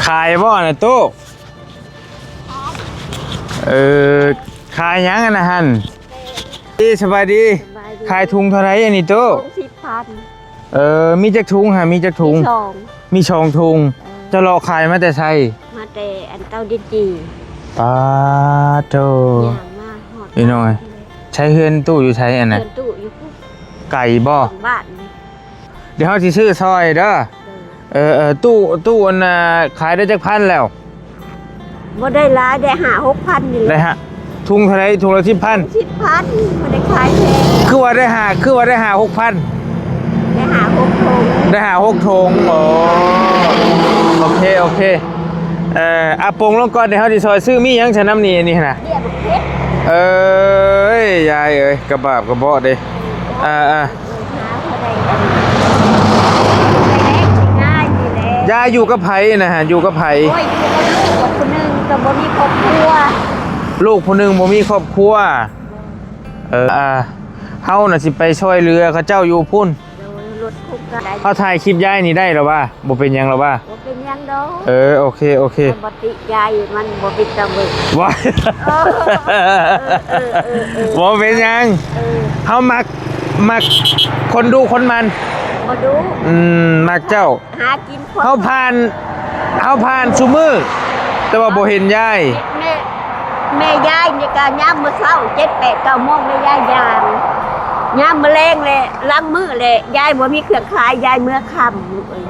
ຂາຍບໍ່ນະຕູ້? ເອີ ຂາຍຫຍັງອັນນັ້ນຫັ້ນ? ເອີ ສະບາຍດີ. ສະບາຍດີ. ຂາຍຖົງເທົ່າໃດອັນນີ້ຕູ້? ຖົງສິບພັນ. ເອີ ມີຈັກຖົງຫະ? ມີຈັກຖົງ? ມີສອງ. ມີສອງຖົງ. ເອີ ເຈົ້າເລາະຂາຍມາແຕ່ໃສ? ມາແຕ່ອັນເຕົ້າດິນຈີ່. ປາໂທ ຍ່າງມາຮອດ ພີ່ນ້ອງເອີຍ. ໃຊ້ເຮືອນຕູ້ຢູ່ໃສອັນນັ້ນ? ເຮືອນຕູ້ຢູ່ພຸ້ນ. ໄກບໍ່? ສອງບ້ານນີ້. ດຽວເຮົາຊິຊື້ຊ່ອຍເດີ. ເອີ ເອີ ຕູ້ ຕູ້ອັນນ່າ ຂາຍໄດ້ຈັກພັນແລ້ວ? ບໍ່ໄດ້ຫຼາຍ ໄດ້ຫ້າຫົກພັນນີ້ແຫຼະ. ໄດ້ຫະ ຖົງເທົ່າໃດ? ຖົງລະສິບພັນ. ສິບພັນ ບໍ່ໄດ້ຂາຍແພງ. ຄືວ່າໄດ້ຫ້າ ຄືວ່າໄດ້ຫ້າຫົກພັນ? ໄດ້ຫ້າຫົກຖົງ. ໄດ້ຫ້າຫົກຖົງ. ໂອ້ ໂອເຄ ໂອເຄ. ເອີ ອາ ປົງລົງກ່ອນ ດຽວເຮົາຊິຊ່ອຍຊື້. ມີຫຍັງຊະນຳນີ້ ອັນນີ້ຫັ້ນນະ? ເບ້ຍໝາກເຜັດ. ເອີຍ ຍາຍເອີຍ ກະບາບກະເບາະເດ້. ເອີ ເອີ ເອີ ຫາເທົ່າໃດກໍໄດ້ ງ່າຍນີ້ແຫຼະ. ຍາຍຢູ່ກັບໃຜນະຮະ? ຢູ່ກັບໃຜ? ໂອ້ຍ ຢູ່ກັບລູກຄົນໜຶ່ງ ກໍບໍ່ມີຄອບຄົວ. ລູກຜູ້ໜຶ່ງບໍ່ມີຄອບຄົວ. ເອີ ອ່າ ເຮົານະຊິໄປຊ່ອຍເຫຼືອເຂົາເຈົ້າຢູ່ພຸ້ນ. ໂດຍ ລົດຄຸກກໍໄດ້. ເຮົາຖ່າຍຄລິບຍາຍນີ້ໄດ້ລະຫວາ? ບໍ່ເປັນຫຍັງລະຫວາ? ບໍ່ເປັນຫຍັງດອກ. ເອີ ໂອເຄ ໂອເຄ. ປະຕິຍາຍມັນບໍ່ເປັນຕາເບິ່ງ. ວ້າຍ ເອີ ເອີ ເອີ ເອີ ບໍ່ເປັນຫຍັງ. ເອີ ເຮົາມັກ ມັກຄົນດຸຄົນໝັ່ນ. ບໍ່ດຸ. ອືມ ມັກເຈົ້າ. ຫາກິນ ເຮົາຜ່ານ ເຮົາຜ່ານຊຸມື້ ແຕ່ວ່າບໍ່ເຫັນຍາຍ. ແມ່ ແມ່ຍາຍນີ້ກະຍາມມື້ເຊົ້າ ເຈັດ ແປດ ເກົ້າໂມງແລ້ວຍາຍຍ່າງ. ຍາມມື້ແລງແຫຼະ ຫຼັງມື້ແຫຼະ ຍາຍບໍ່ມີເຄື່ອງຂາຍ ຍາຍເມືອຄ່ຳ.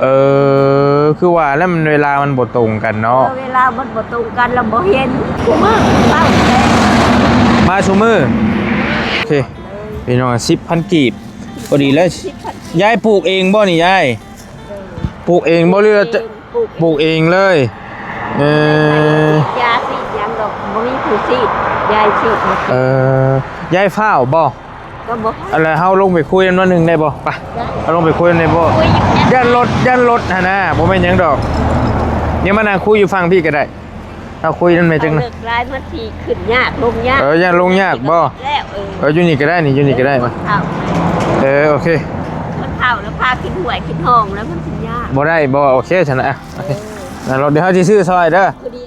ເອີ ຄືວ່າແລ້ວ ມັນເວລາມັນບໍ່ຕົງກັນເນາະ. ເອີ ເວລາມັນບໍ່ຕົງກັນ ລະບໍ່ເຫັນ. ຊຸມື້ເຊົ້າ ມາຊຸມື້. ໂອເຄ ພີ່ນ້ອງ ສິບພັນກີບ ພໍດີເລີຍ. ສິບພັນ ຍາຍປູກເອງບໍ່ນີ້ຍາຍ? ເອີ ປູກເອງບໍ່ ຫຼືວ່າ ປູກເອງ ປູກເອງເລີຍ. ເອີ ຢາສີດຫຍັງດອກ ບໍ່ມີຜູ້ສີດ ຍາຍສີດໝົດ. ເອີ ຍາຍຟ້າວບໍ່? ກໍບໍ່ ອັນ ແລ້ວເຮົາລົງໄປຄຸຍນຳໜ້ອຍໜຶ່ງໄດ້ບໍ່? ໄປ ໄດ້ ເຮົາລົງໄປຄຸຍນຳໄດ້ບໍ່? ຄຸຍຢູ່ ຢ້ານລົດ ຢ້ານລົດຫັ້ນນະ. ບໍ່ແມ່ນຫຍັງດອກ ດຽວມານັ່ງຄຸຍຢູ່ຝັ່ງພີ້ກໍໄດ້. ເຮົາຄຸຍນຳແມ່ຈັກໜ້ອຍ. ເລີກລາຍມັນຊິຂຶ້ນຍາກລົງຍາກ. ເອີ ຢ້ານລົງຍາກບໍ່? ແລ້ວ ເອີ ເອີ ຢູ່ນີ້ກໍໄດ້ນີ້ ຢູ່ນີ້ກໍໄດ້ມາ. ເອີ ໂອເຄ. ມັນເຖົ້າແລ້ວພາຂຶ້ນຫ້ວຍຂຶ້ນຮ່ອງແລ້ວມັນຊິຍາກ. ບໍ່ໄດ້ບໍ່? ໂອເຄຊັ້ນນະ. ໂອເຄ ນັ້ນ ດຽວເຮົາຊິຊື້ຊ່ອຍເດີ.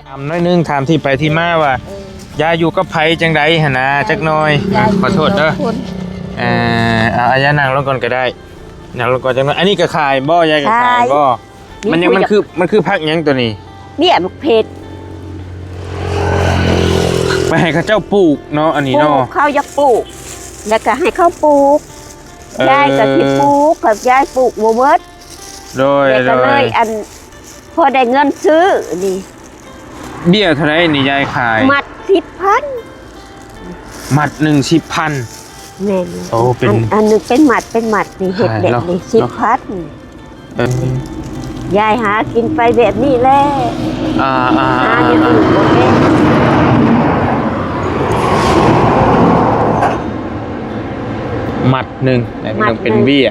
ຖາມໜ້ອຍໜຶ່ງ ຖາມທີ່ໄປທີ່ມາວ່າ ເອີ ຍາຍຢູ່ກັບໃຜຈັ່ງໃດຫັ້ນນະ ຈັກໜ້ອຍ. ຂອໂທດເດີ. ເອີ ເອົາ ຍາຍນັ່ງລົງກ່ອນກໍໄດ້ ນັ່ງລົງກ່ອນຈັກໜ້ອຍ. ອັນນີ້ກໍຂາຍບໍ່? ຍາຍກໍຂາຍບໍ່? ມັນຍັງ ມັນຄື ມັນຄືຜັກຫຍັງໂຕນີ້? ເບ້ຍໝາກເຜັດ. ໄປໃຫ້ເຂົາເຈົ້າປູກເນາະ ອັນນີ້ເນາະ. ປູກ ເຂົາຢາກປູກ ແລ້ວກໍໃຫ້ເຂົາປູກ. ເອີ ຍາຍກໍຊິປູກ ກໍຍາຍປູກບໍ່ເບິດ. ໂດຍ ແລ້ວກໍເລີຍ ໂດຍ ອັນ ພໍໄດ້ເງິນຊື້ນີ້. ເບ້ຍເທົ່າໃດນີ້ຍາຍຂາຍ? ມັດສິບພັນ. ມັດໜຶ່ງສິບພັນ. ແມ່ນ. ໂອ້ ເປັນ ອັນ ອັນໜຶ່ງເປັນມັດ ເປັນມັດນີ້ ເຮັດແບບນີ້ ສິບພັນ. ເອີ ຍາຍຫາກິນໄປແບບນີ້ແຫຼະ. ອ່າ ອ່າ ຫາແນວອື່ນບໍ່ເປັນ. ມັດໜຶ່ງ ມັດໜຶ່ງ ເປັນເບ້ຍ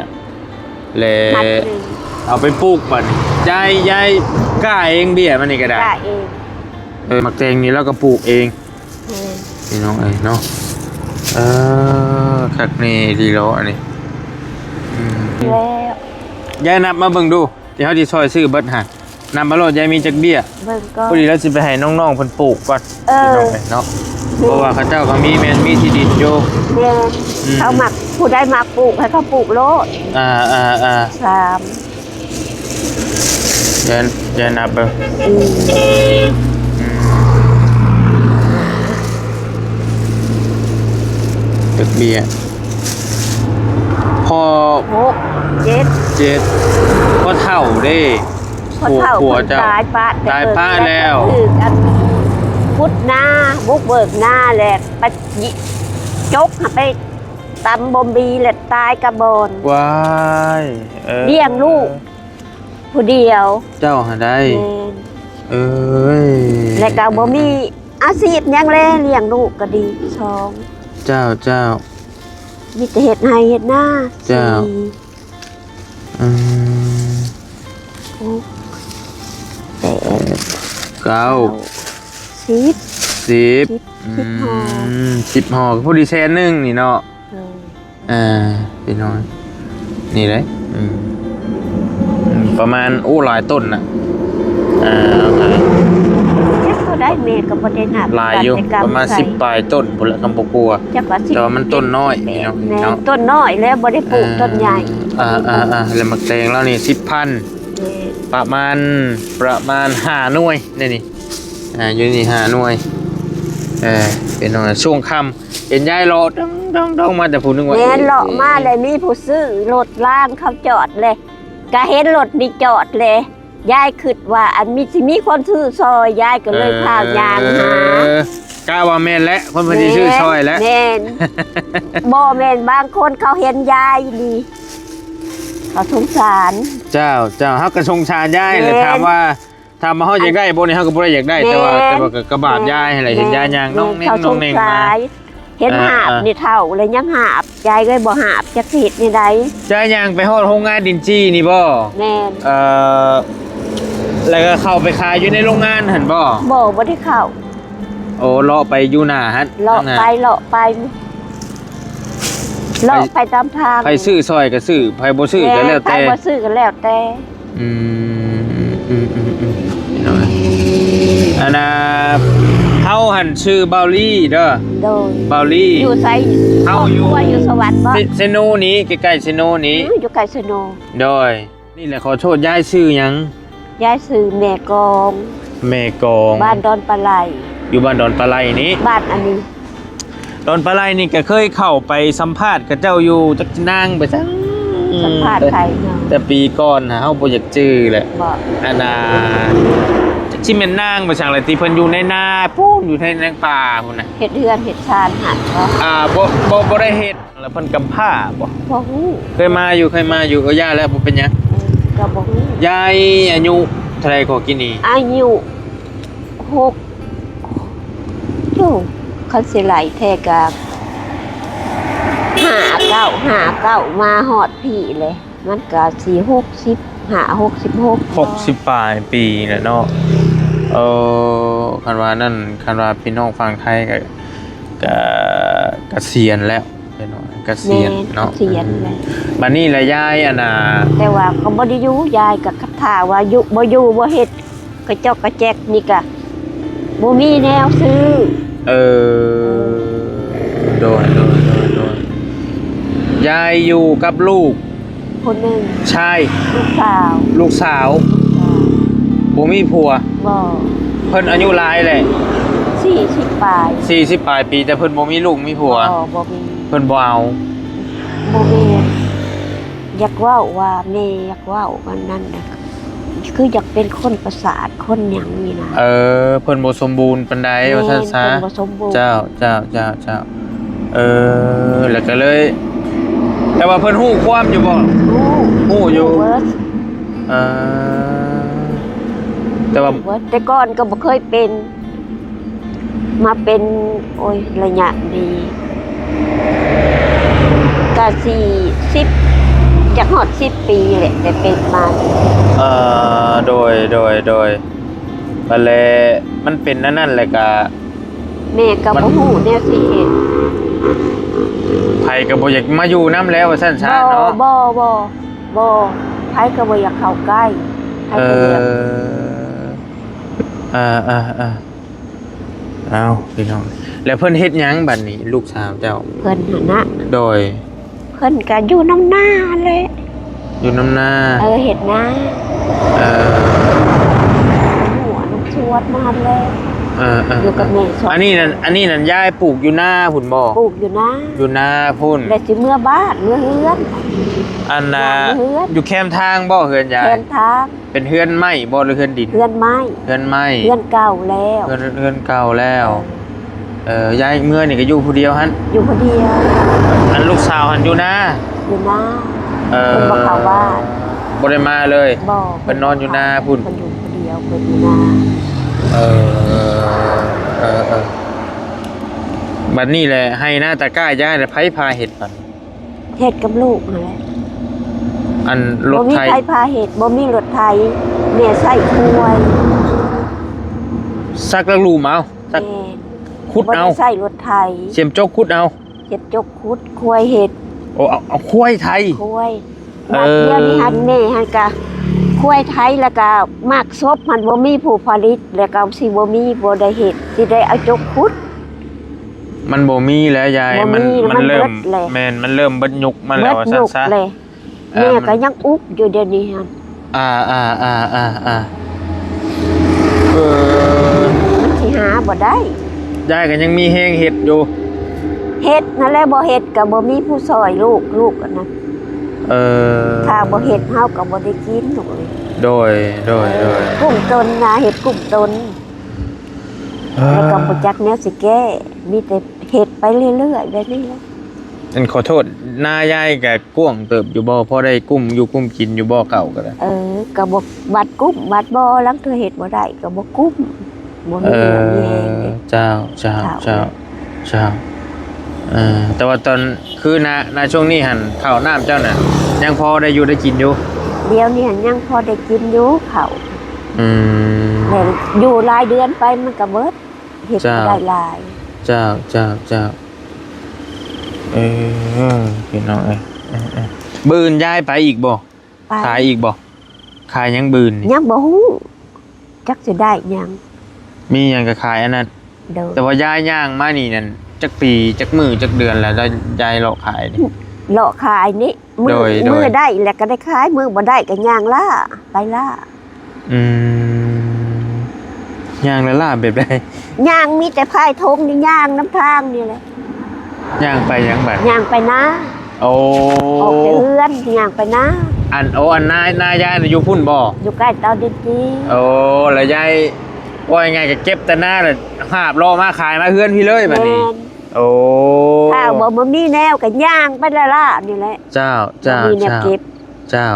ແລະ ມັດໜຶ່ງ ເອົາໄປປູກບັດນີ້. ຍາຍ ຍາຍກ້າເອງເບ້ຍມັນນີ້ກໍໄດ້? ກ້າເອງ. ເອີ ໝາກແຕງນີ້ລາວກໍປູກເອງ. ແມ່ນ ພີ່ນ້ອງເອີຍເນາະ. ເອີ ຄັກແນ່ດີເນາະອັນນີ້. ອືມ ແລ້ວ ຍາຍນັບມາເບິ່ງດູ ດຽວເຮົາຊິຊ່ອຍຊື້ເບິດຫັ້ນ. ນຳມາໂລດ ຍາຍມີຈັກເບ້ຍ? ເບິ່ງກ່ອນ ພໍດີລາວຊິໄປໃຫ້ນ້ອງໆເພິ່ນປູກກ່ອນ. ເອີ ພີ່ນ້ອງເອີຍເນາະ ເພາະວ່າເຂົາເຈົ້າກໍມີ ແມ່ນມີທີ່ດິນຢູ່. ແມ່ນ ອືມ ເຂົາມັກ ຜູ້ໃດມັກປູກໃຫ້ເຂົາປູກໂລດ. ອ່າ ອ່າ ອ່າ ສາມ ເດີນ ເດີນນັບເບິ່ງ. ອືມ ອືມ ຈັກເບ້ຍ? ພໍ່ ຫົກ ເຈັດ ເຈັດ. ພໍ່ເຖົ້າເດ້? ພໍ່ເຖົ້າ ຜົວ ຜົວເຈົ້າ ເພິ່ນຕາຍປະ ຕາຍປະແລ້ວ. ຄືອັນ ຂຸດນາ ບຸກເບີກນາ ແລ້ວໄປຈິ ຈົກ ຫາໄປຕຳບົມບີ ແລ້ວຕາຍກະບ່ອນ. ວ້າຍ ເອີ ລ້ຽງລູກຜູ້ດຽວ. ເຈົ້າຫັ້ນໃດ? ແມ່ນ. ເອີຍ ແລ້ວກໍບໍ່ມີອາຊີບຫຍັງແລ ລ້ຽງລູກກໍດີ ສອງ. ເຈົ້າ ເຈົ້າ. ມີແຕ່ເຮັດໄຮ່ເຮັດນາ. ເຈົ້າ. ສີ່ ອືມ ຫົກ ແປດ ເກົ້າ ເກົ້າ ສິບ ສິບ ສິບ ອືມ ສິບຫໍ່ ສິບຫໍ່ ກໍພໍດີແສນໜຶ່ງນີ້ເນາະ. ເອີ ອ່າ ພີ່ນ້ອງ ນີ້ເດ້. ອືມ ອືມ ປະມານ ໂອ້ ຫຼາຍຕົ້ນນະ. ອ່າ ຈັກເທົ່າໃດແມ່ກໍບໍ່ໄດ້ນັບ ຫຼາຍຢູ່ ປະມານສິບປາຍຕົ້ນພຸ້ນລະ ຄຳບໍ່ກົວ ຈັກວ່າສິບ ແຕ່ວ່າມັນຕົ້ນນ້ອຍ ເຈັດ ແປດ ພີ່ນ້ອງ ແມ່ນເນາະ ຕົ້ນນ້ອຍແລ້ວ ບໍ່ໄດ້ປູກ ອ່າ ຕົ້ນໃຫຍ່ ອ່າໆໆ ແລ້ວໝາກແຕງລາວນີ້ສິບພັນ ແມ່ນ ປະມານ ປະມານຫ້າໜ່ວຍໃນນີ້ ອ່າ ຢູ່ນີ້ຫ້າໜ່ວຍ ເອີ ເປັນໜ່ວຍ ຊ່ວງຄ່ຳ ເຫັນຍາຍເລາະດອງໆໆ ມາແຕ່ຜູ້ໜຶ່ງວ່າ ແມ່ນ ເລາະມາແລ້ວມີຜູ້ຊື້ລົດລາງເຂົາຈອດແລ້ວ ກະເຫັນລົດນີ້ຈອດແລ້ວ ຍາຍຄິດວ່າອັນມີ ຊິມີຄົນຊື້ຊ່ອຍ ຍາຍກໍເລີຍ ເອີ ພາຍ່າງຫາ ກະວ່າແມ່ນແຫຼະ ຄົນເພິ່ນຊິຊື້ຊ່ອຍແຫຼະ ແມ່ນ ບໍ່ແມ່ນ ບາງຄົນເຂົາເຫັນຍາຍນີ້ ເຂົາສົງສານ ເຈົ້າ ເຈົ້າ ເຮົາກໍສົງສານຍາຍແຫຼະ ແມ່ນ ຖາມວ່າ ຖາມວ່າເຮົາຢາກໄດ້ບໍ່ນີ້ ເຮົາກໍບໍ່ໄດ້ຢາກໄດ້ ແຕ່ວ່າ ແມ່ນ ແຕ່ວ່າກໍ ກໍບາບຍາຍຫັ້ນແຫຼະ ແມ່ນ ເຫັນຍາຍຍ່າງ ແມ່ນ ນ້ອງແໜ່ງ ນ້ອງແໜ່ງມາ ເຫັນ ອ່າ ຫາບ ອ່າ ນີ້ເຖົ້າແລ້ວຍັງຫາບ ຍາຍເອີຍບໍ່ຫາບ ຈັກຊິເຮັດແນວໃດ ຍາຍຍ່າງໄປຮອດໂຮງງານດິນຈີ່ນີ້ບໍ່ ແມ່ນ ເອີ ແລ້ວກໍເຂົ້າໄປຂາຍຢູ່ໃນໂຮງງານຫັ້ນບໍ່ ບໍ່ ບໍ່ໄດ້ເຂົ້າ ໂອ້ ເລາະໄປຢູ່ໜ້າຫັ້ນ ເລາະໄປ ເລາະໄປ ເລາະໄປຕາມທາງ ໃຜຊື້ຊ່ອຍກໍຊື້ ໃຜບໍ່ຊື້ກໍແລ້ວແຕ່ ແມ່ນ ໃຜບໍ່ຊື້ກໍແລ້ວແຕ່ ອືມ ອືມໆໆ ເນາະ ອັນນ່າ ເຮົາຫັ້ນຊື່ເບົາລີເດີ ໂດຍ ເບົາລີ ຢູ່ໃສ ເຮົາຢູ່ ຄອບຄົວຢູ່ສະຫວັນບໍ່ ເຊ ເຊໂນນີ້ ໃກ້ໆເຊໂນນີ້ ອືມ ຢູ່ໃກ້ເຊໂນ ໂດຍ ນີ້ແຫຼະ ຂໍໂທດ ຍາຍຊື່ຫຍັງ? ຍາຍຊື່ແມ່ກອງ ແມ່ກອງ ບ້ານດອນປາໄຫຼ ຢູ່ບ້ານດອນປາໄຫຼນີ້ ບ້ານອັນນີ້ ດອນປາໄຫຼນີ້ກໍເຄີຍເຂົ້າໄປສຳພາດເຂົາເຈົ້າຢູ່ ຈັກນາງໄປສັງ ສຳພາດໃຜເນາະ ແຕ່ປີກ່ອນນະ ເຮົາບໍ່ຢາກຈື່ແຫຼະ ບໍ່ ອັນນ່າ ຈັກຊິແມ່ນນາງໄປສັງແຫຼະ ທີ່ເພິ່ນຢູ່ໃນນາພຸ້ນ ຢູ່ໃນ ໃນປ່າພຸ້ນນະ ເຮັດເຮືອນເຮັດຊານຫັ້ນບໍ່ ອ່າ ບໍ່ ບໍ່ ບໍ່ໄດ້ເຮັດ ແລ້ວເພິ່ນກຳພ້າບໍ່? ບໍ່ຮູ້ ເຄີຍມາຢູ່ ເຄີຍມາຢູ່ ເອີ ຢ່າແລ້ວ ບໍ່ເປັນຫຍັງ ເອີ ກໍບໍ່ຮູ້ ຍາຍອາຍຸເທົ່າໃດກໍກີ້ນີ້? ອາຍຸຫົກ ໂອ້ ຄັນຊິໄລ່ແທ້ກໍຫ້າເກົ້າ ຫ້າເກົ້າ ມາຮອດພີ້ເລີຍ ມັນກໍຊິຫົກສິບຫ້າ ຫົກສິບຫົກ ຫົກສິບປາຍປີແລ້ວເນາະ ເອີ ຄັນວ່ານັ້ນ ຄັນວ່າພີ່ນ້ອງຝັ່ງໄທກໍ ກະ ກະສຽນແລ້ວ ເປັນວ່າກະສຽນເນາະ ແມ່ນ ກະສຽນແລ້ວ ບັດນີ້ລະຍາຍ ອັນນ່າ ແຕ່ວ່າກໍບໍ່ໄດ້ຢູ່ ຍາຍກໍຄັດຖ້າວ່າຢູ່ ບໍ່ຢູ່ບໍ່ເຮັດ ກະຈອກກະແຈກນີ້ກະບໍ່ມີແນວຊື້ ເອີ ໂດຍ ໂດຍ ໂດຍ ໂດຍ ຍາຍຢູ່ກັບລູກ ຜູ້ໜຶ່ງ ຊາຍ ລູກສາວ ລູກສາວ ລູກສາວ ບໍ່ມີຜົວ ບໍ່ ເພິ່ນອາຍຸຫຼາຍແຫຼະ ສີ່ສິບປາຍ ສີ່ສິບປາຍປີ ແຕ່ເພິ່ນບໍ່ມີລູກມີຜົວ ບໍ່ ບໍ່ມີ ເພິ່ນບໍ່ເອົາ ບໍ່ແມ່ນ ຢາກເວົ້າວ່າ ແມ່ຢາກເວົ້າອັນນັ້ນນະ ຄືຢາກເປັນຄົນປະສາດຄົນຫຍັງນີ້ນະ ເອີ ເພິ່ນບໍ່ສົມບູນປານໃດ ແມ່ນ ວ່າຊັ້ນຊະ ເພິ່ນບໍ່ສົມບູນ ເຈົ້າ ເຈົ້າ ເຈົ້າ ເຈົ້າ ເອີ ແລ້ວກໍເລີຍ ແຕ່ວ່າເພິ່ນຮູ້ຄວາມຢູ່ບໍ່? ຮູ້ ຮູ້ຢູ່ ຮູ້ເບິດ ເອີ ແຕ່ວ່າ ຮູ້ເບິດ ແຕ່ກ່ອນກໍບໍ່ເຄີຍເປັນ ມາເປັນ ໂອ້ຍ ໄລຍະນີ້ ກະສີ່ສິບ ຈະຮອດສິບປີແຫຼະ ແຕ່ເປັນມາ ເອີ ໂດຍ ໂດຍ ໂດຍ ຫັ້ນແຫຼະ ມັນເປັນອັນນັ້ນແຫຼະ ກະ ແມ່ກໍ ມັນ ບໍ່ຮູ້ແນວຊິເຮັດ ໃຜກໍບໍ່ຢາກມາຢູ່ນຳແລ້ວ ວ່າຊັ້ນຊະເນາະ ບໍ່ ບໍ່ ບໍ່ ບໍ່ ໃຜກໍບໍ່ຢາກເຂົ້າໃກ້ ໃຜກໍບໍ່ຢາກ ເອີ ອ່າໆໆ ເອົາ ພີ່ນ້ອງ ແລ້ວເພິ່ນເຮັດຫຍັງບັດນີ້ ລູກສາວເຈົ້າ? ເພິ່ນຫັ້ນນະ ໂດຍ ເພິ່ນກໍຢູ່ນຳນາແຫຼະ ຢູ່ນຳນາ ເອີ ເຮັດນາ ເອີ ຫົວນ້ຳຊວດມາຫັ້ນແຫຼະ ເອີໆໆ ຢູ່ກັບແມ່ຊອກ ອັນນີ້ນັ້ນ ອັນນີ້ນັ້ນຍາຍປູກຢູ່ນາພຸ້ນບໍ່? ປູກຢູ່ນາ ຢູ່ນາພຸ້ນ ແລ້ວຊິເມືອບ້ານເມືອເຮືອນ ອັນນ່າ ບ້ານເຮືອນ ຢູ່ແຄມທາງບໍ່ເຮືອນຍາຍ? ແຄມທາງ ເປັນເຮືອນໄມ້ບໍ່ ຫຼືເຮືອນດິນ? ເຮືອນໄມ້ ເຮືອນໄມ້ ເຮືອນເກົ່າແລ້ວ ເຮືອນ ເຮືອນເກົ່າແລ້ວ ເອີ ເອີ ຍາຍເມືອນີ້ກໍຢູ່ຜູ້ດຽວຫັ້ນ? ຢູ່ຜູ້ດຽວ ອັນລູກສາວຫັ້ນຢູ່ນາ? ຢູ່ນາ ເອີ ເພິ່ນບໍ່ເຂົ້າບ້ານ ບໍ່ໄດ້ມາເລີຍ ບໍ່ ເພິ່ນນອນຢູ່ນາພຸ້ນ ເພິ່ນຢູ່ຜູ້ດຽວ ເພິ່ນຢູ່ນາ ເອີ ເອີ ເອີ ບັດນີ້ແຫຼະ ໄຮ່ນາຕາກ້າຍາຍລະໃຜພາເຮັດບັດ? ເຮັດກັບລູກຫັ້ນແຫຼະ ອັນລົດໄຖ ບໍ່ມີໃຜພາເຮັດ ບໍ່ມີລົດໄຖ ແມ່ໃຊ້ຄວາຍ ສັກລາກລູມເອົາ ສັກ ແມ່ນ ຂຸດເອົາ ບໍ່ໄດ້ໃຊ້ລົດໄຖ ສຽມຈົກຂຸດເອົາ ສຽມຈົກຂຸດ ຄວາຍເຮັດ ໂອ້ ເອົາ ເອົາຄວາຍໄຖ ຄວາຍ ເອີ ບາດດຽວນີ້ຫັ້ນແມ່ຫັ້ນກະ ກล้วยไทย แล้วก็หมากศพ มันบ่มีผู้ผลิต แล้วก็สิบ่มี บ่ได้เฮ็ด สิได้เอาจกขุด มันบ่มีแล้วยาย บ่มี มัน มัน มันเริ่ม เบิดแล้ว แม่น มันเริ่มเบิดยุคมันแล้ว เบิด ว่าซั่นซะ ยุคแล้ว เอ่อ แม่ก็ยังอุกอยู่เดี๋ยวนี้หั่น อ่า อ่า เออ มันสิหาบ่ได้ ยายก็ยังมีแฮงเฮ็ดอยู่ เฮ็ดนั่นแหละ บ่เฮ็ดก็บ่มีผู้ซอยลูก ลูกอันนั้น เออ ถ้าบ่เฮ็ดเฮาก็บ่ได้กินลูกเอ้ย โดย โดย โดย เออ กุ้มตนนะ เฮ็ดกุ้มตน เออ แล้วก็บ่จักแนวสิแก้ มีแต่เฮ็ดไปเรื่อยๆ แบบนี้แหละ อันขอโทษ นายายก็กว้างเติบอยู่บ่ พอได้กุ้มอยู่กุ้มกินอยู่บ่ เก่าก็ได้ เออ ก็บ่ บัดกุ้มบัดบ่ ลางเทื่อเฮ็ดบ่ได้ก็บ่กุ้ม บ่มี เออ เรี่ยวมีแรงเด้ เจ้า เจ้า เฒ่า เจ้า เจ้า เออ แต่ว่าตอน คือณ ณ ช่วงนี้หั่น ข้าวน้ำเจ้าน่ะ ยังพอได้อยู่ได้กินอยู่ เดี๋ยวนี้หั่นยังพอได้กินอยู่ข้าว อืม แต่อยู่หลายเดือนไปมันก็เบิด เฮ็ด เจ้า บ่ได้หลาย เจ้า เจ้า เจ้า เออ พี่น้องเอ้ย เออ เออ มื้ออื่นยายไปอีกบ่ ไป ขายอีกบ่ ขายหยังมื้ออื่นนี่ ยังบ่ฮู้ จักสิได้หยัง มีหยังก็ขายอันนั้น โดย แต่ว่ายายย่างมานี่นั่น จักปี จักมื้อ จักเดือนแล้ว ยายเลาะขายนี่ เลาะขายนี่ มื้อ โดย โดย มื้อได้แล้วก็ได้ขาย มื้อบ่ได้ก็ย่างล้า ไปล้า อืม ย่างล้าๆ แบบใด ย่างมีแต่พายธงนี่ ย่างนำทางนี่แหละ ย่างไปหยังบัด ย่างไปนา โอ้ ออกแต่เฮือนย่างไปนา อัน โอ้ อันนาย นายายน่ะอยู่พุ้นบ่ อยู่ใกล้เตาดินจี โอ้ แล้วยาย ว่าง่ายๆ ก็เก็บแต่นาแล้วหาบเลาะมาขายมาเฮือนพี้เลยบัดนี้ แม่น โอ้ ถ้าบ่ บ่มีแนวก็ย่างไปล้าๆ นี่แหละ เจ้า เจ้า บ่มีแนว เจ้า เก็บ เจ้า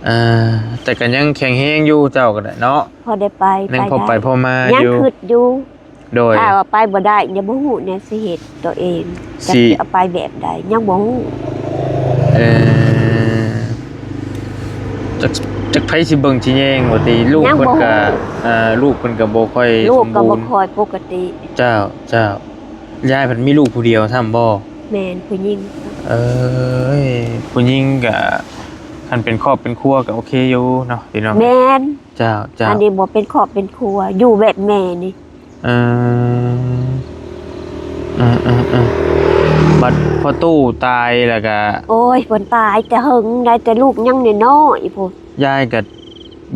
เอ่อ แต่ก็ยังแข็งแรงอยู่เจ้าก็ได้เนาะ พอได้ไป ยังพอไป ไปได้ พอมาอยู่ ยังคิดอยู่ โดย ถ้าว่าไปบ่ได้ ยังบ่ฮู้แนวสิเฮ็ดตัวเอง สิ จักสิเอาไปแบบใด ยังบ่ฮู้ เอ่อ จัก จักไผสิเบิ่งสิแยงว่าติ ลูก ยังบ่ฮู้ เพิ่นก็ เอ่อ ลูกเพิ่นก็บ่ค่อย ลูกก็บ่ค่อยปกติ สมบูรณ์ เจ้า เจ้า ยายเพิ่นมีลูกผู้เดียวซ้ำบ่ แม่น ผู้หญิง เอ้ย ผู้หญิงก็ คันเป็นครอบเป็นครัวก็โอเคอยู่เนาะพี่น้อง แม่น เจ้า เจ้า อันนี้บ่เป็นครอบเป็นครัว อยู่แบบแม่นี่ เออ เออ เออ เออ บัดพ่อตู้ตายแล้วก็ โอ้ย เพิ่นตายแต่เฮิงได้ แต่ลูกยังน้อยๆ พุ้น ยายก็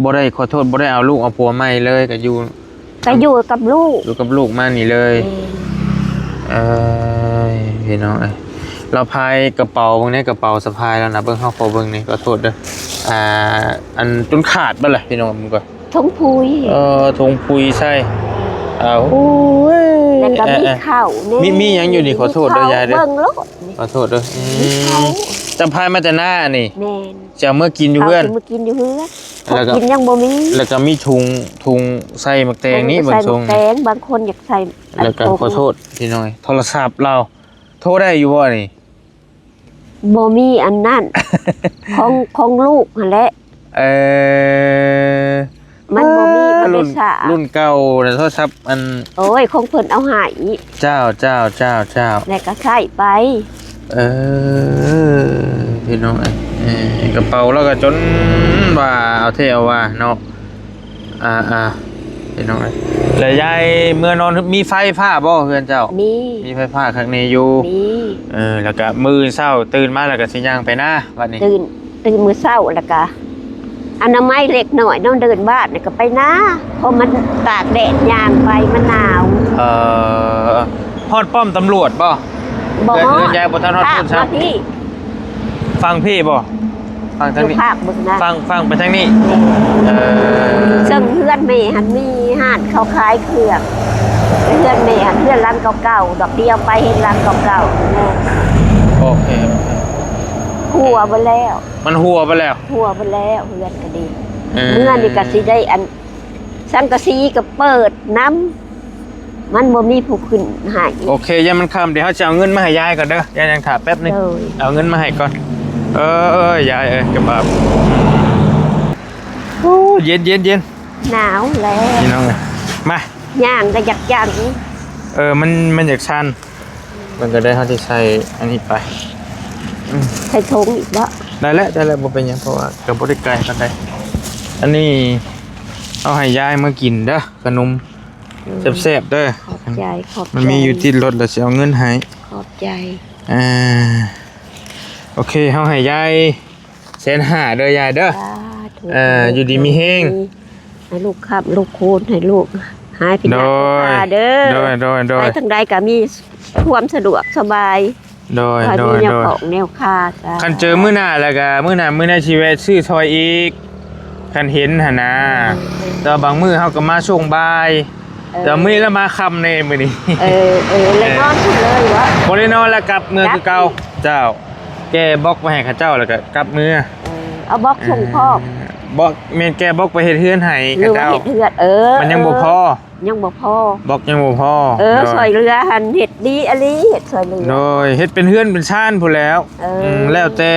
บ่ได้ ขอโทษ บ่ได้เอาลูกเอาผัวใหม่เลย ก็อยู่ ก็อยู่กับลูก อยู่กับลูกมานี่เลย แม่น เอ้ย พี่น้องเอ้ย ลาวพายกระเป๋าเบิ่งแหน่ กระเป๋าสะพายลาวนะ เบิ่ง เฮาขอเบิ่งแหน่ ขอโทษเด้อ อ่า อันจนขาดเบิดล่ะพี่น้อง เบิ่งก่อน ถุงปุ๋ย เอ่อ ถุงปุ๋ยใส่ อ่า โอ้ย แล้วก็มี เอ่อ เอ่อ ข้าวแหน่ มี มีหยังอยู่นี่ ขอโทษเด้อ มีข้าวยายเด้อ เบิ่งโลดนี่ ขอโทษเด้อ อืม มีข้าว เจ้าพายมาแต่นานี่ แม่น สิเอาเมือกินอยู่เฮือน ข้าวสิมากินอยู่เฮือน แล้วก็ ของกินยังบ่มี แล้วก็มีถุง ถุงใส่หมากแตงนี่ ใส่หมากแตง บางคนอยากใส่ แล้วก็ อัน ขอโทษพี่น้อง โทรศัพท์ลาว โทรได้อยู่บ่นี่ บ่มีอันนั้น ของ ของลูกหั่นแหละ เอ่อ มันบ่มี อ่า บ่ได้ รุ่น สะ รุ่นเก่าน่ะ โทรศัพท์อัน โอ้ย ของเพิ่นเอาให้ เจ้า เจ้า เจ้า เจ้า แล้วก็ใช้ไป เออ พี่น้องเอ้ย เออ กระเป๋าลาวก็จนว่าเอาแท้เอาว่าเนาะ อ่า อ่า พี่น้องเอ้ย แล้วยายเมือนอน มีไฟฟ้าบ่เฮือนเจ้า มี มีไฟฟ้าคักแน่อยู่ มี เออ แล้วก็มื้อเช้าตื่นมาแล้วก็สิย่างไปนาบัดนี้ ตื่น ตื่นมื้อเช้าแล้วก็อนามัยเล็กน้อยเนาะ เดินบ้านแล้วก็ไปนา เพราะมันตากแดดย่างไปมันหนาว เอ่อ ฮอดป้อมตำรวจบ่ บ่ เฮือน ฮอด เฮือนยายบ่ทันฮอดพุ้นซ้ำ มาพี้ ฟังพี้บ่ ฟังทางนี้ อยู่ภาคเบิ่งนะ ฟัง ฟังไปทางนี้ เออ ซึ่งเฮือนแม่หั่นมีร้านเขาขายเครื่อง เฮือนแม่หั่นเฮือนหลังเก่าๆ ดอกเดียวไปเห็นหลังเก่าๆ แม่ โอเค โอเค หัวเบิดแล้ว มันหัวไปแล้ว หัวเบิดแล้ว เฮือนก็ดี เออ เฮือนนี่ก็สิได้อัน สังกะสีก็เปิดนำ มันบ่มีผู้ขึ้นให้ โอเค ยามมันค่ำ เดี๋ยวเฮาสิเอาเงินมาให้ยายก่อนเด้อ ยายนั่งถ่าแป๊บหนึ่ง โดย เอาเงินมาให้ก่อน เอ้ย ยายเอ้ย กระบาบ โอ้ เย็น เย็น เย็น หนาวแล้ว พี่น้องเอ้ย มา ย่างก็อยากย่างอีก เออ มัน มันอยากสั่น มันก็ได้ เฮาสิใส่อันนี้ไป อืม ใส่ถุงอีกบ่ ได้แล้ว ได้แล้ว บ่เป็นหยัง เพราะว่าก็บ่ได้ไกลปานใด ອັນນີ້ເອົາໃຫ້ຍາຍມາກິນເດີ ຂະໜົມ ເອີ ແຊບໆເດີ. ຂອບໃຈ ຂອບໃຈ. ມັນມີຢູ່ຕິດລົດ ແລ້ວຊິເອົາເງິນໃຫ້. ຂອບໃຈ. ອ່າ ໂອເຄ ເຮົາໃຫ້ຍາຍ ແສນຫ້າເດີຍາຍເດີ. ສາທຸ. ເອີ ຢູ່ດີມີແຮງ ໃຫ້ລູກຄ້ຳລູກຄູນ ໃຫ້ລູກຫາຍເປັນຍາດເປັນທ່າເດີ. ໂດຍ ໂດຍ ໂດຍ. ໄປທາງໃດກໍມີຄວາມສະດວກສະບາຍ. ໂດຍ ໂດຍ ໂດຍ. ແນວຂອງແນວຄ່າ ຄັນເຈີມື້ໜ້າແລ້ວກໍ ມື້ໜ້າ ມື້ໜ້າຊິແວະຊື້ຊ່ອຍອີກ ຄັນເຫັນຫັ້ນນາ. ເອີ ແຕ່ວ່າບາງມື້ເຮົາກໍມາຊ່ວງບ່າຍ. ເອີ ແຕ່ມື້ນີ້ລະມາຄ່ຳແດ່ມື້ນີ້. ເອີ ເອີ ແລ້ວນອນພຸ້ນເລີຍວະ? ບໍ່ໄດ້ນອນ ແລ້ວກັບເມືອຄືເກົ່າ. ເຈົ້າ ແກ້ບລັອກໄວ້ໃຫ້ເຂົາເຈົ້າ ແລ້ວກໍກັບເມືອ. ເອີ ເອົາບລັອກສົ່ງພ້ອມ. ເອີ ບລັອກ ແມ່ນແກ້ບລັອກໄປເຮັດເຮືອນໃຫ້ເຂົາເຈົ້າ. ເຮັດເຮືອນ ເອີ ມັນຍັງບໍ່ພໍ. ຍັງບໍ່ພໍ ບລັອກຍັງບໍ່ພໍ. ເອີ ໂດຍ ຊ່ອຍເຫຼືອຫັ້ນເຮັດດີອີ່ຫຼີ ເຮັດຊ່ອຍເຫຼືອ. ໂດຍ ເຮັດເປັນເຮືອນເປັນຊານພຸ້ນແລ້ວ. ເອີ ອືມ ແລ້ວແຕ່.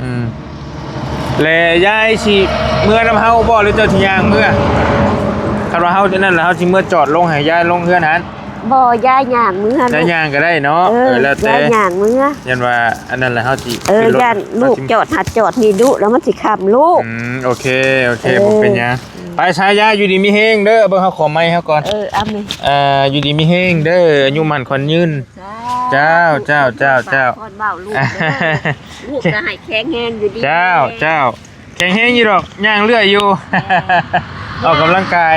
ອືມ ແລະ ຍາຍຊິເມືອນຳເຮົາບໍ່ ຫຼືເຈົ້າຊິຍ່າງເມືອ? ຄັນວ່າເຮົາຈັ່ງນັ້ນລະ ເຮົາຊິເມືອຈອດລົງໃຫ້ຍາຍລົງເຮືອນຫັ້ນ. ບໍ່ ຍາຍຍ່າງເມືອ. ຍາຍຍ່າງກໍໄດ້ເນາະ. ເອີ ເອີ ແລ້ວແຕ່ ຍາຍຍ່າງເມືອ. ຢ້ານວ່າອັນນັ້ນລະ ເຮົາຊິ ເອີ ຢ້ານລູກຈອດຫັ້ນຈອດນີ້ດຸ ແລ້ວມັນຊິຄ່ຳລູກ. ອືມ ໂອເຄ ໂອເຄ. ເອີ ບໍ່ເປັນຫຍັງ. ໄປຊາຍາ ຢູ່ດີມີແຮງເດີ. ເບິ່ງ ເຮົາຂໍໄມເຮົາກ່ອນ. ເອີ ເອົາແມ່. ເອີ ຢູ່ດີມີແຮງເດີ ອາຍຸໝັ້ນຂວັນຍືນ. ສາທຸ. ເຈົ້າ ເຈົ້າ ເຈົ້າ ເຈົ້າ. ພອນເວົ້າລູກເດີ ລູກກໍໃຫ້ແຂງແຮງຢູ່ດີ. ເຈົ້າ ເຈົ້າ ແຂງແຮງຢູ່ດອກ ຍ່າງເລື່ອຍຢູ່. ເອີ ອອກກຳລັງກາຍ.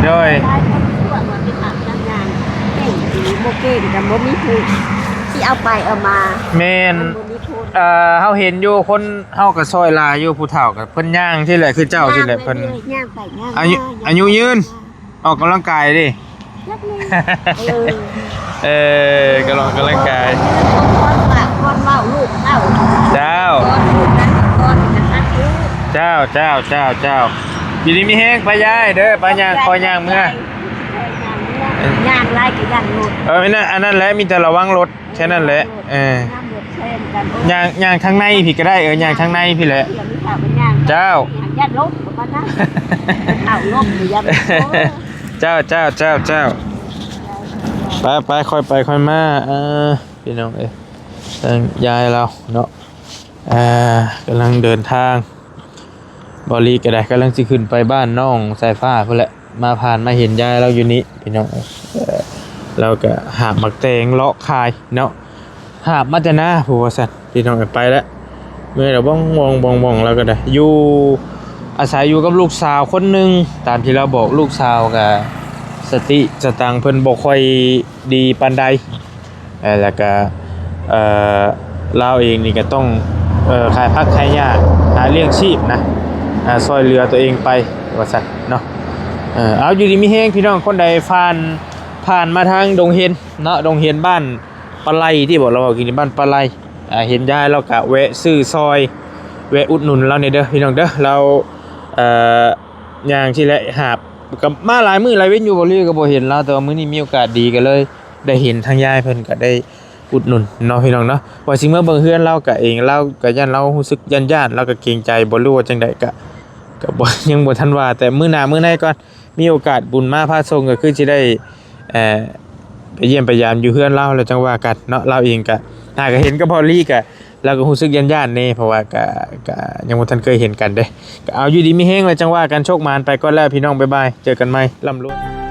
ໂດຍ ຫຼາຍຄົນວ່າຊິພາກັນຍ່າງ ເກັ່ງດີ ບໍ່ເກັ່ງກໍບໍ່ມີຜູ້ຊິເອົາໄປເອົາມາ. ແມ່ນ ບໍ່ມີຄົນ. ເອີ ເຮົາເຫັນຢູ່ ຄົນເຮົາກໍຊ່ອຍຫຼາຍຢູ່ ຜູ້ເຖົ້າກໍເພິ່ນຍ່າງຊີ້ແຫຼະ ຄືເຈົ້າຊີ້ແຫຼະ. ເພິ່ນຍ່າງໄປຍ່າງມາ ອາຍຸ ອາຍຸຍືນ ອອກກຳລັງກາຍເດ້. ຈັກແມ່ນ ເອີ ເອີ ກຳລັງ ກຳລັງກາຍ. ກ່ອນປາກກ່ອນເວົ້າລູກເຕົ້າ. ເຈົ້າ ກ່ອນລູກນັ້ນກ່ອນກະຕັດລູກ. ເຈົ້າ ເຈົ້າ ເຈົ້າ ເຈົ້າ. ຢູ່ດີມີແຮງ ໄປຍາຍເດີ ໄປຍ່າງ ຄ່ອຍຍ່າງເມືອ. ຍ່າງຫຼາຍກໍຢ້ານລົດ. ເອີ ອັນນັ້ນ ອັນນັ້ນແຫຼະ ມີແຕ່ລະວັງລົດ ແຄ່ນັ້ນແຫຼະ. ເອີ ຍ່າງ ຍ່າງທາງໃນພີ້ກໍໄດ້. ເອີ ຍ່າງທາງໃນພີ້ແຫຼະ. ເຈົ້າ ຢ້ານລົດ ເຂົ້າລົດ ຢ້ານລົດ. ເຈົ້າ ເຈົ້າ ເຈົ້າ ເຈົ້າ. ໄປ ໄປ ຄ່ອຍໄປຄ່ອຍມາ. ເອີ ພີ່ນ້ອງເອີຍ ທາງຍາຍລາວເນາະ ເອີ ກຳລັງເດີນທາງ. ເບົາລີກໍໄດ້ ກຳລັງຊິຂຶ້ນໄປບ້ານນ້ອງສາຍຟ້າພຸ້ນແຫຼະ. ມາຜ່ານມາເຫັນຍາຍລາວຢູ່ນີ້ພີ່ນ້ອງ. ເອີ ລາວກໍຫາບໝາກແຕງເລາະຂາຍເນາະ. ຫາບມາແຕ່ນາພຸ້ນວ່າຊັ້ນ ພີ່ນ້ອງ. ໄປແລ້ວ ເມື່ອຍແລ້ວ ບ່ອງໆໆ ລາວກໍໄດ້ ຢູ່ ອາໄສຢູ່ກັບລູກສາວຄົນໜຶ່ງ ຕາມທີ່ລາວບອກ. ລູກສາວກໍສະຕິສະຕັງເພິ່ນບໍ່ຄ່ອຍດີປານໃດ. ເອີ ແລ້ວກະ ເອີ ລາວເອງນີ້ກະຕ້ອງ ເອີ ຂາຍຜັກຂາຍຫຍ້າ ຫາລ້ຽງຊີບນະ ອາ ຊ່ອຍເຫຼືອຕົວເອງໄປວ່າຊັ້ນເນາະ. ເອີ ເອົາ ຢູ່ດີມີແຮງພີ່ນ້ອງ. ຄົນໃດຜ່ານ ຜ່ານມາທາງດົງເຫັນເນາະ ດົງເຫັນບ້ານປາໄລຕິ ບອກລາວເວົ້າກິນບ້ານປາໄລ ອາ ເຫັນຍາຍລາວກະແວະຊື້ຊ່ອຍ ແວະອຸດໜູນລາວແດ່ເດີພີ່ນ້ອງເດີ. ລາວ ເອີ ຍ່າງຊີ້ແຫຼະ ຫາບ ກໍມາຫຼາຍມື້ຫຼາຍເວັນຢູ່ ບໍ່ລືກໍບໍ່ເຫັນລາວ ແຕ່ວ່າມື້ນີ້ມີໂອກາດດີກໍເລີຍ ໄດ້ເຫັນທາງຍາຍເພິ່ນກໍໄດ້ອຸດໜູນເນາະ ພີ່ນ້ອງເນາະ. ວ່າຊິເມືອເບິ່ງເຮືອນລາວກະເອງ ລາວກະຢ້ານລາວຮູ້ສຶກຢ້ານໆ ລາວກະເກງໃຈບໍ່ຮູ້ວ່າຈັ່ງໃດ ກະ ກະບໍ່ ຍັງບໍ່ທັນວ່າ ແຕ່ມື້ໜ້າມື້ໃນກ່ອນ ມີໂອກາດບຸນມາພາສົ່ງ ກໍຄືຊິໄດ້ ເອີ ໄປຢ້ຽມໄປຢາມຢູ່ເຮືອນລາວ ແລ້ວຈັ່ງວ່າກັນເນາະ. ລາວເອງກະ ຫາກະເຫັນກັບພໍ່ລີກະ ລາວກໍຮູ້ສຶກຢ້ານໆແດ່ ເພາະວ່າກະ ກະຍັງບໍ່ທັນເຄີຍເຫັນກັນເດ້. ກໍເອົາ ຢູ່ດີມີແຮງ ແລ້ວຈັ່ງວ່າກັນ. ໂຊກໝານ ໄປກ່ອນແລ້ວພີ່ນ້ອງ ບາຍບາຍ ເຈີກັນໃໝ່ ລ່ຳລວຍ.